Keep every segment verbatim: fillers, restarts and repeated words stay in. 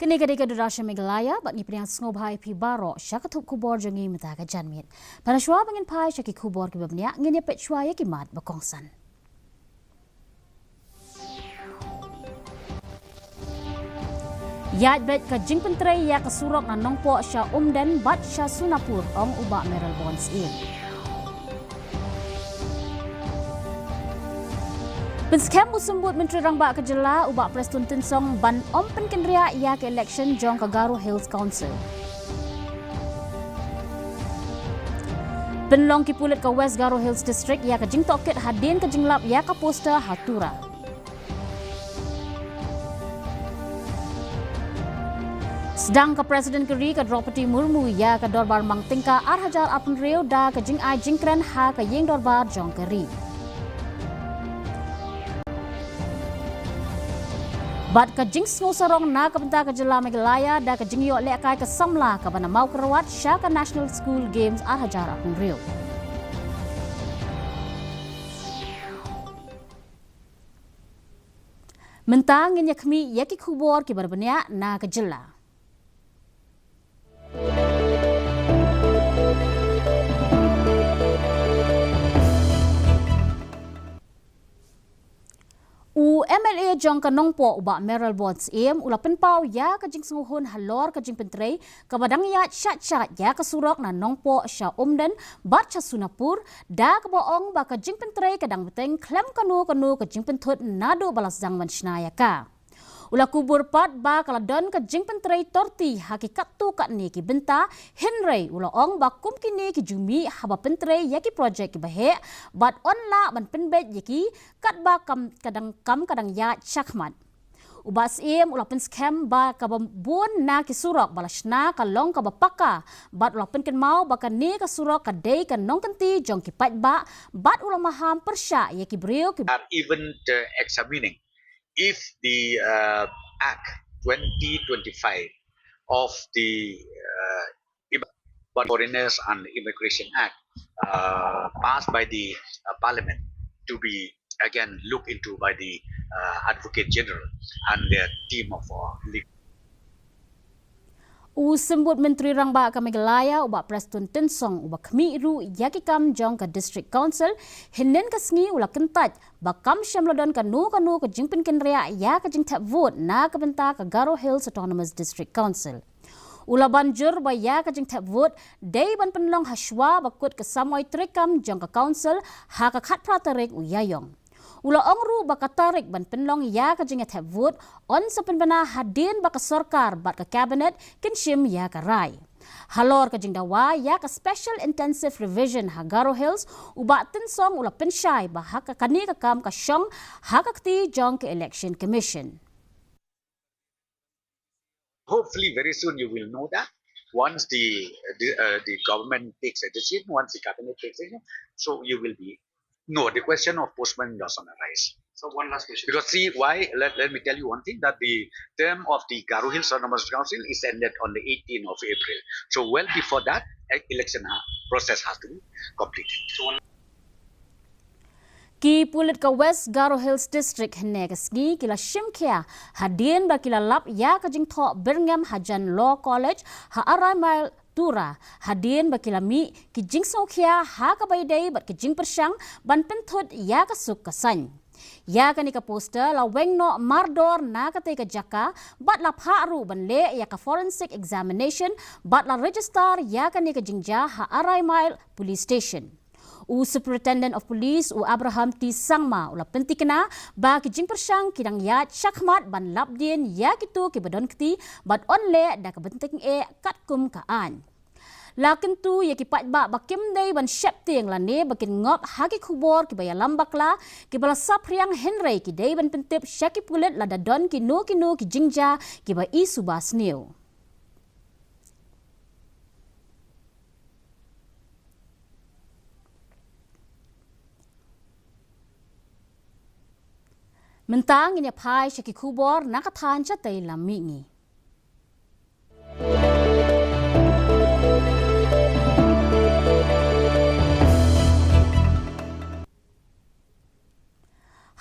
Kane ka dei ka Doordarshan Meghalaya, bad ngi pdiang sngewbha ïa phi baroh sha ka thup khubor jong ngi mynta ka janmiet. Bad hashwa ba ngin phai sha ki khubor kiba bniah, ngin ïa peit shwa ïa ki mat ba kongsan. Ïaid beit ka jingpyntrei ïa ka surok na Nongpoh sha Umden bad sha Sonapur, ong u Bah Mayralborn Syiem. Pynskhem u Symbud Myntri Rangbah ka jylla u Bah Prestone Tynsong ban ym pynkynriah ïa ka election jong ka Garo Hills Council. Pynlong ki pulit ka West Garo Hills District ïa ka jingtohkit hadien ka jinglap ïa ka poster ha Tura. Sdang ka President ka ri ka Droupadi Murmu ïa ka dorbar mang tyngka ar hajar arphew hynriew da ka jingai jingkren ha ka ïing dorbar jong ka ri. Bad ka jingsngew sarong na ka bynta ka jylla Meghalaya da ka jingïoh lehkai ka samla kaba na Mawkyrwat sha ka National School Games ar hajar arphew hynriew. Mynta ngin ïa khmih ïa ki khubor kiba bniah na ka jylla. U M L A jong ka Nongpoh u Bah Mayralborn Syiem u la pynpaw ïa ka jingsngewhun halor ka jingpyntrei kaba dang ïaid shat shat ïa ka surok na Nongpoh sha Umden bad sha Sonapur, da kaba ong ba ka jingpyntrei ka dang bteng khlem kano kano ka jingpynthut naduh ba la sdang ban shna ïa ka. U la kubur pat ba ka la don ka jingpyntrei torti ha ki katto katne ki bynta, hynrei u la ong ba kum kine ki ju mih haba pyntrei ïa ki projek kiba heh, bad yn lah ban pynbeit ïa ki katba kam ka dang, kam ka dang ïaid shakhmat. U Bah Syiem u la pynskhem ba kaba bun na ki surok ba la shna ka long kaba paka, bad u la pynkynmaw ba kane ka surok ka dei ka nongkynti jong ki paidbah, bad u la maham pyrshah ïa ki briew ki are even, uh, examining if the, uh, Act twenty twenty-five of the, uh, Im-, Foreigners and Immigration Act, uh, passed by the, uh, Parliament to be again looked into by the, uh, Advocate General and their team of, uh, legal. U Symbud Myntri Rangbah ka Meghalaya u Bah Prestone Tynsong uba khmih ruh ïa ki kam jong ka District Council, hynnin ka sngi u la kyntait ba kam shym la don kano kano ka jingpynkynriah ïa ka jingthep vote na ka bynta ka Garo Hills Autonomous District Council. U la ban jur ba ïa ka jingthep vote dei ban pynlong hashwa ba kut ka samoi treikam jong ka Council ha ka khatphra tarik u Ïaïong. U la ong ruh ba ka tarik ban pynlong ïa ka jingïathep vote yn sa pynbna hadien ba ka sorkar bad ka Cabinet kin shim ïa ka rai. Halor ka jingdawa ïa ka Special Intensive Revision ha Garo Hills, u Bah Tynsong u la pynshai ba ha ka kane ka kam ka shong ha ka kti jong ka Election Commission. Hopefully, very soon you will know that once the, the, uh, the government takes a decision, once the cabinet takes a decision, so you will be, no, the question of postponement doesn't arise. So one last question. Because see, why? Let, let me tell you one thing, that the term of the Garo Hills Autonomous Council is ended on the eighteenth of April. So well before that, e-, election ha-, process has to be completed. So one Ki pulit ka West Garo Hills District hynne ka sngi ki la shim khia hadien ba ki la lap ïa ka jingthoh byrngem hajan Law College ha Arai Mile Tura, hadien ba ki la mih ki jingsngewkhia ha kaba ïadei bad ki jingpyrshang ban pynthut ïa ka suk ka saiñ. Ïa kane ka poster la weng noh mardor na katei ka jaka, bad la phah ruh ban leh ïa ka forensic examination, bad la register ïa kane ka jingjia ha Arai Mile Police Station. U Superintendent of Police u Abraham T Sangma u la pynthikna ba ki jingpyrshang ki dang ïaid shakhmat ban lap dien ïa kito kiba don kti bad yn leh da ka bynta tyngeh katkum ka aiñ. La kyntu ïa ki paidbah ba kim dei ban sheptieng lane ba kin ngop ha ki khubor kiba ïalam bakla, kiba la saphriang, hynrei ki dei ban pyntip sha ki pulit lada don kino kino ki jingjia kiba i suba sniew. Mynta ngin ïa phai sha ki khubor na ka thaiñ shatei lam mihngi.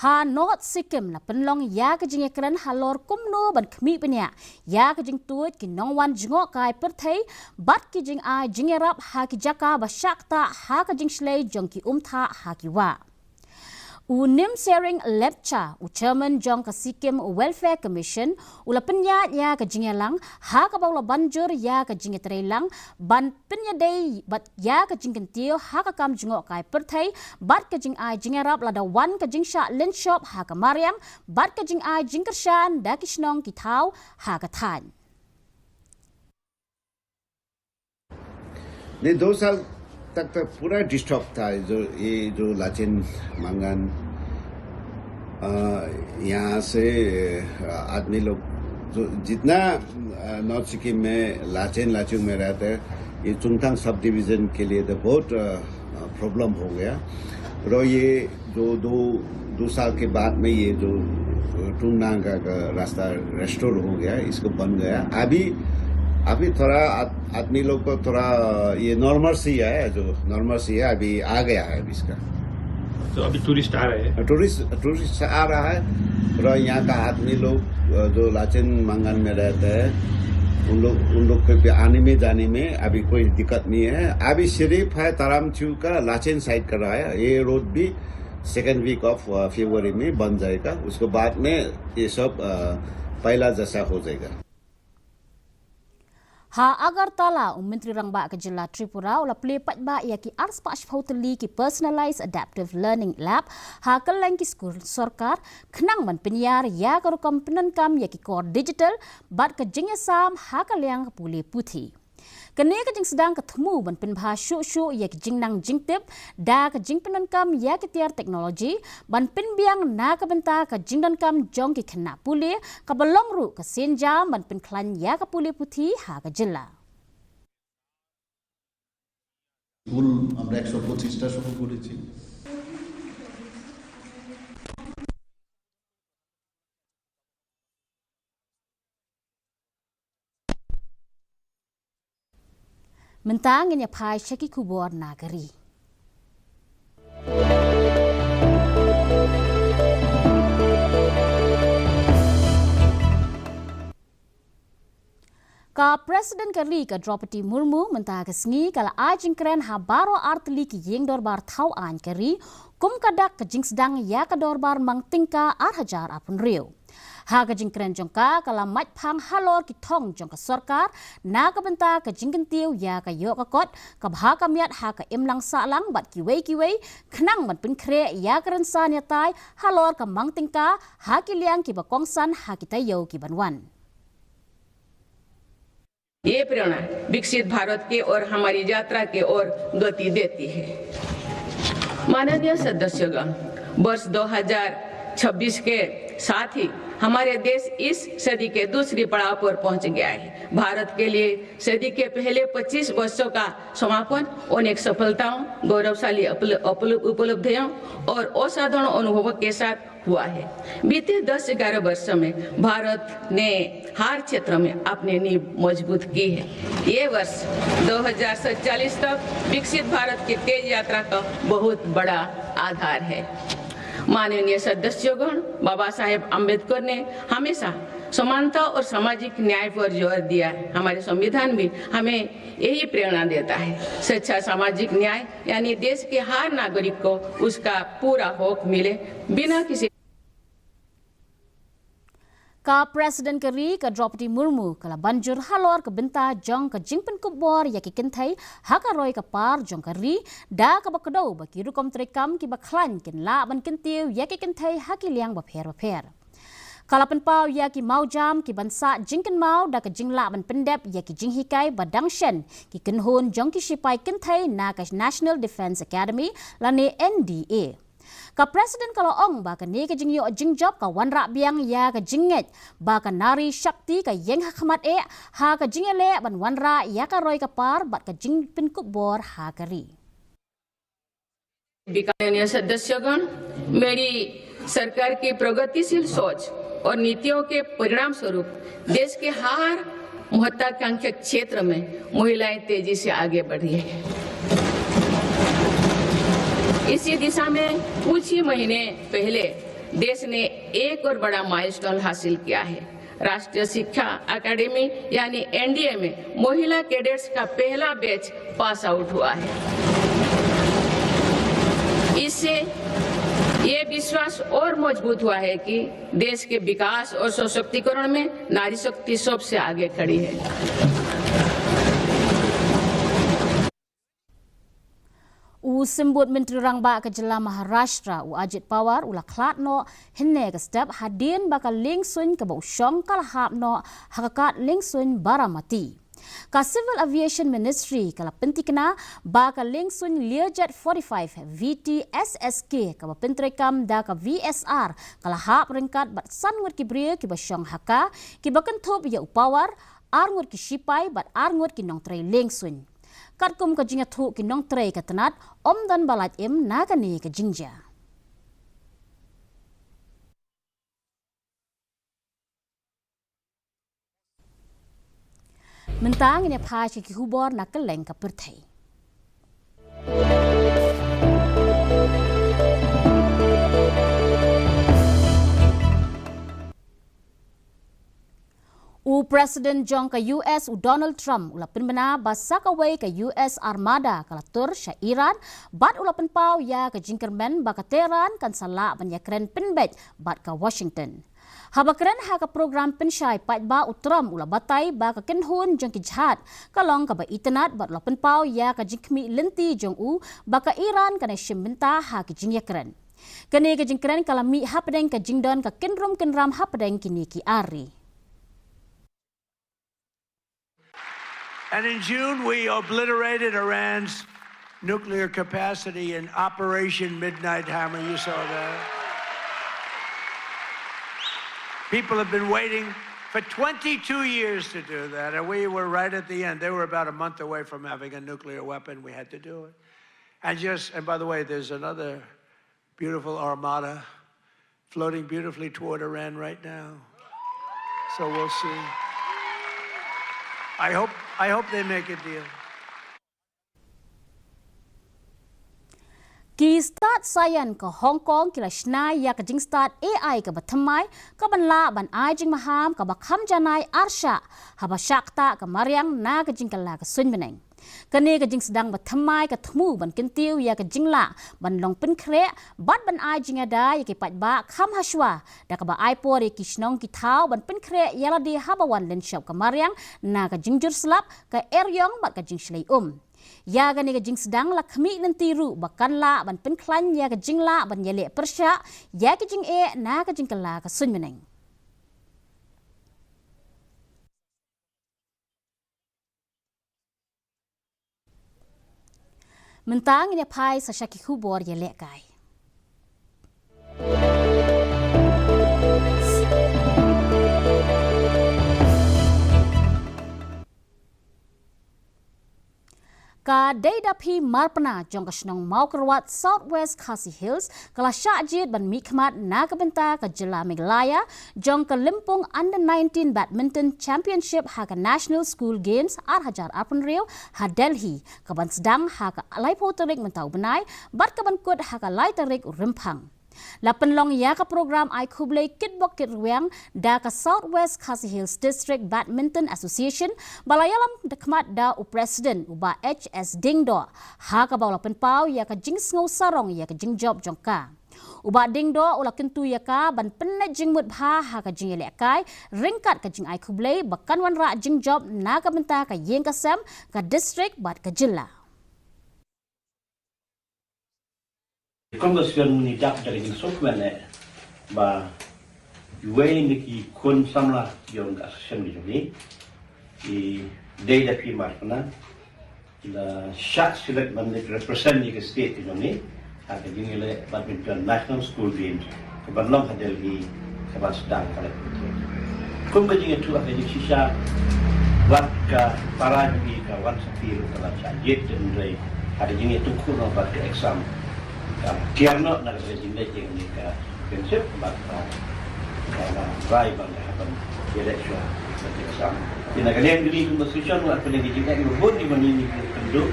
Ha North Sikkim la pynlong ïa ka jingïakren halor kumno ban khmih bniah ïa ka jingtuid ki nongwan jngohkai pyrthei bad ki jingai jingïarap ha ki jaka ba shah ktah ha ka jingshlei jong ki umthah ha ki wah. U Nimsering Lepcha, u chairman jong ka Sikkim Welfare Commission, u la pynïaid ïa ka jingïalang ha kaba u la ban jur ïa ka jingïatreilang ban pynïadei bad ïa ka jingkyntiew ha ka kam jngohkai pyrthei bad ka jingai jingïarap lada wan ka jingshah lynshop ha ka mariang bad ka jingai jingkyrshan da ki shnong ki thaw ha ka thaiñ. नहीं, दो साल तक तो पूरा डिस्टर्ब था। जो ये जो लाचेन मांगन, अ, यहाँ से, अ, आदमी लोग जो जितना, अ, नॉर्थ सिक्किम में लाचेन लाचुंग में रहते हैं, ये चुंगथांग सब डिवीजन के लिए तो बहुत, अ, प्रॉब्लम हो गया। और ये जो दो, दो साल के बाद में ये जो टुंगनांग का, का रास्ता रेस्टोर हो गया, इसको बन गया। अभी, अभी थोड़ा आद-, आदमी लोग को थोड़ा ये नॉर्मल सी है, जो नॉर्मल सी है, अभी आ गया है अभी इसका। तो अभी टूरिस्ट आ रहे हैं? टूरिस्ट, टूरिस्ट आ रहा है। और यहाँ का आदमी लोग, अ, जो लाचेन मांगन में रहते हैं, उन लोग, उन लोग को भी आने में जाने में अभी कोई दिक्कत नहीं है। अभी सिर्फ है तारामचू का लाचेन साइड कर रहा है, ये रोड भी सेकेंड वीक ऑफ फरवरी में बन जाएगा। उसके बाद में ये सब, अ, पहला जैसा हो जाएगा। Ha Agartala, u Myntri Rangbah ka jylla Tripura u la plie paidbah ïa ki arspah shiphew tylli ki personalized adaptive learning lab ha kylleng ki skul sorkar, khnang ban pynïar ïa ka rukom pyndonkam ïa ki kor digital bad ka jingïasam ha ka liang ka pule puthi. Kane ka jingsdang ka thmu ban pynbha shuh shuh ïa ki jingnang jingtip da ka jingpyndonkam ïa ki tiar technology ban pynbiang na ka bynta ka jingdonkam jong ki khynnah pule, kaba long ruh ka sienjam ban pynkhlaiñ ïa ka pule puthi ha ka jylla. স্কুল আমরা একশো পঁচিশটা শুরু করেছি। Mynta ngin ïa phai sha ki khubor na ka ri. Ka President ka ri ka Droupadi Murmu mynta ka sngi ka la ai jingkren ha baroh artylli ki ïing dorbar thaw aiñ ka ri kum ka dak ka jingsdang ïa ka dorbar mang tyngka ar hajar arphew hynriew. Ha ka jingkren jong ka, ka la mait phang halor ki thong jong ka sorkar na ka bynta ka jingkyntiew ïa ka ïoh ka kot, ka bha ka miat ha ka imlang sahlang bad kiwei kiwei, khnang ban pynkhreh ïa ka rynsan ïatai halor ka mang tyngka ha ki liang kiba kongsan ha ki taïew ki ban wan. ये प्रेरणा विकसित भारत के और हमारी यात्रा के ओर गति देती है। माननीय सदस्यगण, वर्ष दो हज़ार छब्बीस के साथ ही हमारे देश इस सदी के दूसरी पड़ाव पर पहुंच गया है। भारत के लिए सदी के पहले पच्चीस वर्षों का समापन अनेक सफलताओं, गौरवशाली उपल-, उपल-, उपलब्धियों और असाधारण अनुभवों के साथ हुआ है। बीते दस ग्यारह वर्षों में भारत ने हर क्षेत्र में अपनी नींव मजबूत की है। ये वर्ष दो हज़ार सैंतालीस तक विकसित भारत की तेज यात्रा का बहुत बड़ा आधार है। माननीय सदस्यगण, बाबा साहेब अम्बेडकर ने हमेशा समानता और सामाजिक न्याय पर जोर दिया है। हमारे संविधान भी हमें यही प्रेरणा देता है। सच्चा सामाजिक न्याय यानी देश के हर नागरिक को उसका पूरा हक मिले, बिना किसी Ka President ka ri ka Droupadi Murmu ka la ban jur halor ka bynta jong ka jingpynkup bor ïa ki kynthei ha ka roi ka par jong ka ri, da kaba kdew ba ki rukom treikam kiba khlaiñ kin lah ban kyntiew ïa ki kynthei ha ki liang bapher bapher. Ka la pynpaw ïa ki mawjam ki ban sah jingkynmaw da ka jinglah ban pyndep ïa ki jinghikai ba dang shen ki kynhun jong ki shipai kynthei na ka National Defence Academy lane N D A. Ka President ka la ong ba kane ka jingïoh jingjop ka wanrah biang ïa ka jingngeit ba ka Nari Shakti ka ïeng ha khmat eh ha ka jingïaleh ban wanrah ïa ka roi ka par bad ka jingpynkup bor ha ka ri. माननीय सदस्यगण, मेरी सरकार की प्रगतिशील सोच और नीतियों के परिणाम स्वरूप देश के हर महत्वाकांक्षी क्षेत्र में महिलाएं तेजी से आगे बढ़ रही हैं। इसी दिशा में कुछ ही महीने पहले देश ने एक और बड़ा माइलस्टोन हासिल किया है। राष्ट्रीय शिक्षा एकेडमी यानी एनडीए में महिला कैडेट्स का पहला बैच पास आउट हुआ है। इससे ये विश्वास और मजबूत हुआ है कि देश के विकास और सशक्तिकरण में नारी शक्ति सबसे आगे खड़ी है। U Symbud Myntri Rangbah ka jylla Maharashtra, u Ajit Pawar, u la khlad noh hynne ka step hadien ba ka liengsuiñ kaba u shong ka la hap noh ha ka kad liengsuiñ Baramati. Ka Civil Aviation Ministry ka la pyntikna ba ka liengsuiñ Learjet forty-five V T S S K kaba pyntreikam da ka V S R ka la hap ryngkat bad san ngut ki briew kiba shong ha ka, kiba kynthup ïa u Pawar, ar ngut ki shipai bad ar ngut ki nongtrei liengsuiñ. Katkum ka jingïathuh ki nongtrei ka tnat, ym don ba lait im na kane ka jingjia. Mynta ngin ïa phai sha ki khubor na kylleng ka pyrthei. U President jong ka U S, u Donald Trump, u la pynbna ba sa kawei ka U S Armada ka la tur sha Iran, bad u la pynpaw ïa ka jingkyrmen ba ka Tehran kan sa lah ban ïakren pynbeit bad ka Washington. Haba kren ha ka program pynshai paidbah, u Trump u la batai ba ka kynhun jong ki jhad ka long kaba itynnad bad u la pynpaw ïa ka jingkhmih lynti jong u ba ka Iran kan ïashim bynta ha ki jingïakren. Kane ka jingkren ka la mih hapdeng ka jingdon ka kynrum kynram hapdeng kine ki ar ri. And in June, we obliterated Iran's nuclear capacity in Operation Midnight Hammer. You saw that. People have been waiting for twenty-two years to do that, and we were right at the end. They were about a month away from having a nuclear weapon. We had to do it. And just, and by the way, there's another beautiful armada floating beautifully toward Iran right now. So we'll see. I hope, I hope they make a deal. Ki stad saian ka Hong Kong ki la shna ïa ka jingstad A I kaba thymmai, kaban lah ban ai jingmaham kaba kham janai arshah haba shah ktah ka mariang na ka jingkylla ka suiñ bneng. Kane ka jingsdang ba thymmai ka thmu ban kyntiew ïa ka jinglah ban long pynkhreh bad ban ai jingïada ïa ki paidbah kham hashwa, da kaba ai por ïa ki shnong ki thaw ban pynkhreh ïa lade haba wan lynshop ka mariang na ka jingjur slap, ka eriong bad ka jingshlei um. Ïa kane ka jingsdang la khmih lynti ruh ba kan lah ban pynkhlaiñ ïa ka jinglah ban ïaleh pyrshah ïa ki jingeh na ka jingkylla ka suiñ bneng. Mynta ngin ïa phai sa sha ki khubor ïalehkai. Ka Deidaphi Marpna jong ka shnong Mawkyrwat, South West Khasi Hills, ka la shah jied ban mihkhmat na ka bynta ka jylla Meghalaya jong ka Lympung Under nineteen Badminton Championship ha ka National School Games ar hajar arphew hynriew ha Delhi, kaban sdang ha ka laiphew tarik mynta u bnai bad kaban kut ha ka lai tarik u Rymphang. La pynlong ïa ka program ai khublei kitbok kitrwiang da ka South West Khasi Hills District Badminton Association, ba la ïalam da khmat da u President, u Bah H S Diengdoh, ha kaba u la pynpaw ïa ka jingsngew sarong ïa ka jingjop jong ka. U Bah Diengdoh u la kyntu ïa ka ban pynleit jingmut bha ha ka jingïalehkai ryngkat ka jingai khublei ba kan wanrah jingjop na ka bynta ka ïing ka sem, ka district bad ka jylla. Kum ka sdang, ngi dap da ka jingsngewkmen eh ba iwei na ki khun samla jong ka association ka jong ngi, i Deidaphi Marpna, i la shah select ban leit represent ïa ka state ka jong ngi ha ka jingïaleh badminton National School Games kaban long ha Delhi, kaban sdang ha ka laiphew tarik. Kum ka jingïathuh ha ka jingshisha, wat ka para jong ngi ka Wansapi ruh ka la shah jied, hynrei ha ka jingïathuh noh bad ka exam, ka tiar noh na ka jingleit jong ngi ka championship bad ka, ka la try ban ka happen ïaleh shuwa ka exam. Te na ka liang jong ngi kum ka association, wat ka dei ka jingeh kaba bun, ngi mane ngi kynduh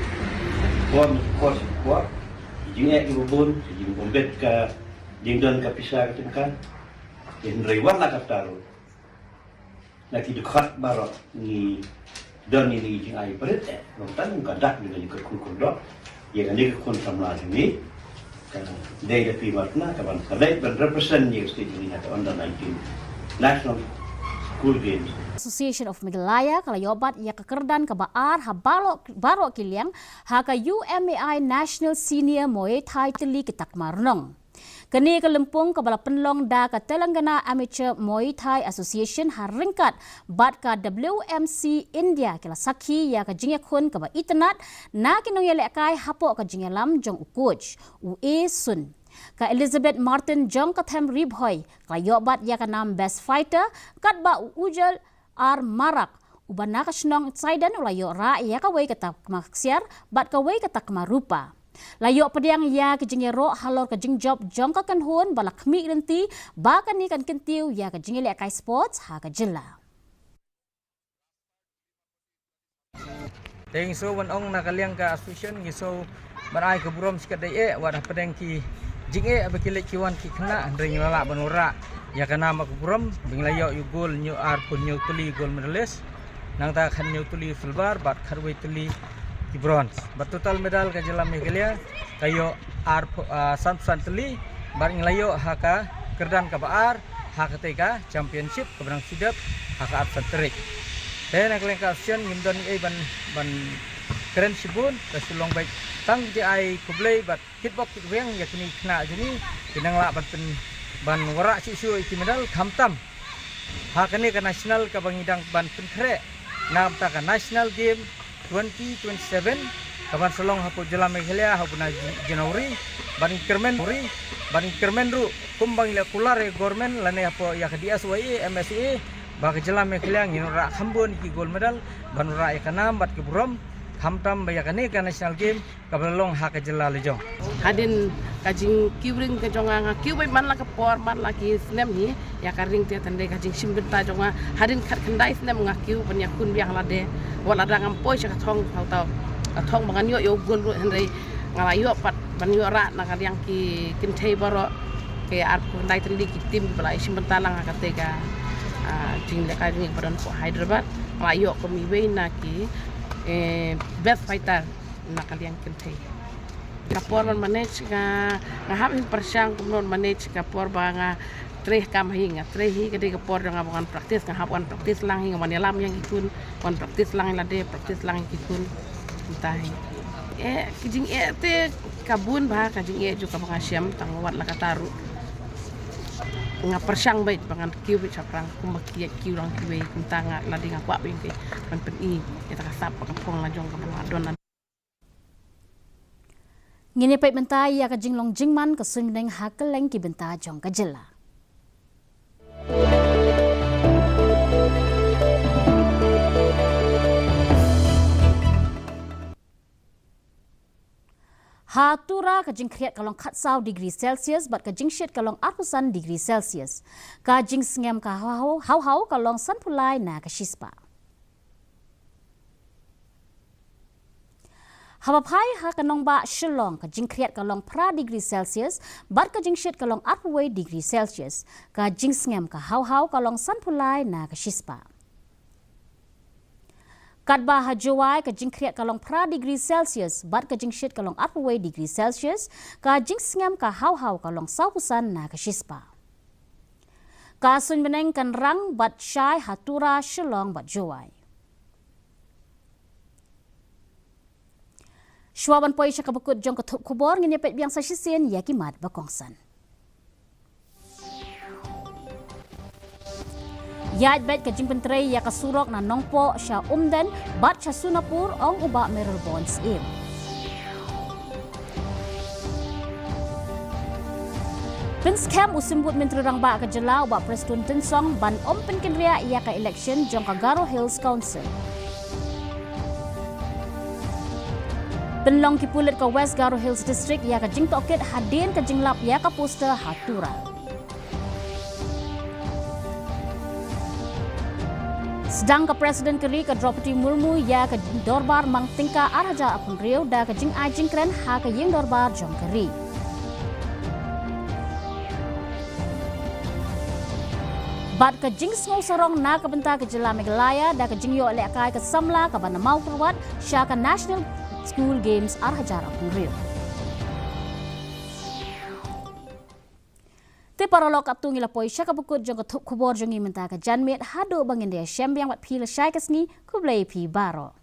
por, por, por, ka jingeh kaba bun, ka jingbym bit ka Ding don ka pisa ka tyngka. Hynrei wat la katta ruh, na ki dkhot baroh ngi don ïa ki jingai pyrthei, eh, long tang ka dak, ïa ka khun khun doh, ïa kane ka khun samla jong ngi ka dei da phi marna ka ban ka dei ban represent ïa ka state jong ngi ha ka under nineteen National School Games. Association of Meghalaya ka la ïoh bat ïa ka kyrdan kaba ar ha baroh, baroh ki liang ha ka U M A I National Senior Muay Thai Tylli ki Takma Rnong. Kane ka lympung kaba la pynlong da ka Telangana Amateur Muay Thai Association ha ryngkat bad ka W M C India ki la sakhi ïa ka jingïakhun kaba itynnad na ki nongïalehkai hapoh ka jingïalam jong u coach, u A Sun. Ka Elizabeth Martin jong ka Them Ri Bhoi ka la ïoh bat ïa ka nam Best Fighter, katba u Ujjal R Marak uba na ka shnong Saidan u la ïoh rah ïa kawei ka takma ksiar bad kawei ka takma rupa. La ïoh pdiang ïa ka jingïaroh halor ka jingjop jong ka kynhun ba la khmih lynti ba kane kan kyntiew ïa ka jingïalehkai sports ha ka jylla. Te ngi shu ban ong na ka liang ka association ngi shu ban ai ka burom shikatdei eh wat hapdeng ki jingeh ba ki leit ki wan ki khynnah, hynrei ngi la lah ban wanrah ïa ka nam ka burom ba ngi la ïoh ïa u gol hynñiew arphew hynñiew tylli gold medalist, nangta khathynñiew tylli silver bad khatwei tylli ki bronze. Bad total medal ka jylla Meghalaya ka ïoh arphew, ah, sanphew san tylli, bad ngi la ïoh ha ka kyrdan kaba ar ha katei ka championship kaba dang shu dep ha ka arphew san tarik. Te na ka liang ka association ngim don ei ban, ban kren shibun, ka shu long beit tang ki ai khublei bad kitbok kitweng ïa kine ki khynnah jong ngi, ki nang lah ban pyn, ban wanrah shuh shuh ïa ki medal, khamtam ha kane ka national kaba ngi dang ban pynkhreh na ka bynta ka National Game twenty twenty-seven kaban sa long hapoh jylla Meghalaya ha u bnai Jan-, January, bad ngi kyrmen, bad ngi kyrmen ruh kumba ngi la kular ïa government lane hapoh ïa ka D S Y A, M S Y A, ba ka jylla Meghalaya ngin wanrah kham bun ki gold medal ban wanrah ïa ka nam bad ki burom, khamtam ba ïa kane ka National Game kaba la long ha ka jylla la jong. Hadien ka jingkiew ring ka jong nga, nga kiew beit man la ka por, man la ki snem hi, ïa ka ring te, tang dei ka jingshim bynta jong nga hadien khatkhyndai snem nga kiew ban ïakhun biang lade. Wat lada ngam poi sha ka thong, ka thong ba ngan ïoh ïa u gol ruh, hynrei nga la ïoh pat ban ïoh rah na ka liang ki kynthei baroh, ki arphew khyndai tylli ki team ba la ïashim bynta lang ha katei ka, ah, jinglehkai jong ngi ba don hapoh Hyderabad. Nga la ïoh kum iwei na ki, eh, best fighter na ka liang kynthei. Ka por ban manage nga, nga hap hi pyrshang kumno ban manage ka por ba nga trei kam hi, nga trei hi ka dei ka por jong nga ba ngan practice, nga hap wan practice lang hi, nga wan ïalam ïa ki khun, wan practice lang hi lade, practice lang ïa ki khun. Mynta hi. Eh, ki jingeh te ka bun bha, ka jingeh jong ka ba nga shem, tang wat la katta ruh nga pyrshang beit ba ngan kiew beit shaphrang kumba ki ïa kiew lang kiwei, mynta nga lade nga kwah beit ban pyni ïa ka sap ba ka phong la jong ka ba nga don. Ngin ïa peit mynta ïa ka jinglong jingman ka suiñ bneng ha kylleng ki bynta jong ka jylla. Ha Tura ka jingkhriat ka long khatsaw degree Celsius bad ka jingshit ka long arphew san degree Celsius. Ka jingsngem ka hawhaw, hawhaw ka long sanphew lai na ka shispah. Haba phai ha ka nongbah Shillong ka jingkhriat ka long phra degree Celsius bad ka jingshit ka long arphew wei degree Celsius. Ka jingsngem ka hawhaw ka long sanphew lai na ka shispah. Katba ha Jowai ka jingkhriat ka long phra degree Celsius bad ka jingshit ka long arphew wei degree Celsius, ka jingsngem ka hawhaw ka long sawphew san na ka shispah. Ka suiñ bneng kan rang bad shai ha Tura, Shillong bad Jowai. Shuwa ban poi sha kaba kut jong ka thup khubor, ngin ïa peit biang sa shisien ïa ki mat ba kongsan. Ïaid beit ka jingpyntrei ïa ka surok na Nongpoh sha Umden bad sha Sonapur, ong u Bah Mayralborn Syiem. Pynskhem u Symbud Myntri Rangbah ka jylla u Bah Prestone Tynsong ban ym pynkynriah ïa ka election jong ka Garo Hills Council. Pynlong ki pulit ka West Garo Hills District ïa ka jingtohkit hadien ka jinglap ïa ka poster ha Tura. Sdang ka President ka ri ka Droupadi Murmu ïa ka dorbar mang tyngka ar hajar arphew hynriew da ka jingai jingkren ha ka ïing dorbar jong ka ri. Bad ka jingsngew sarong na ka bynta ka jylla Meghalaya da ka jingïoh lehkai ka samla kaba na Mawkyrwat sha ka National School Games ar hajar arphew hynriew. Te paralok, katto ngi la poi sha kaba kut jong ka thup khubor jong ngi mynta ka janmiet. Haduh ba ngin ïashem biang bad phi lashai ka sngi, khublei phi baroh.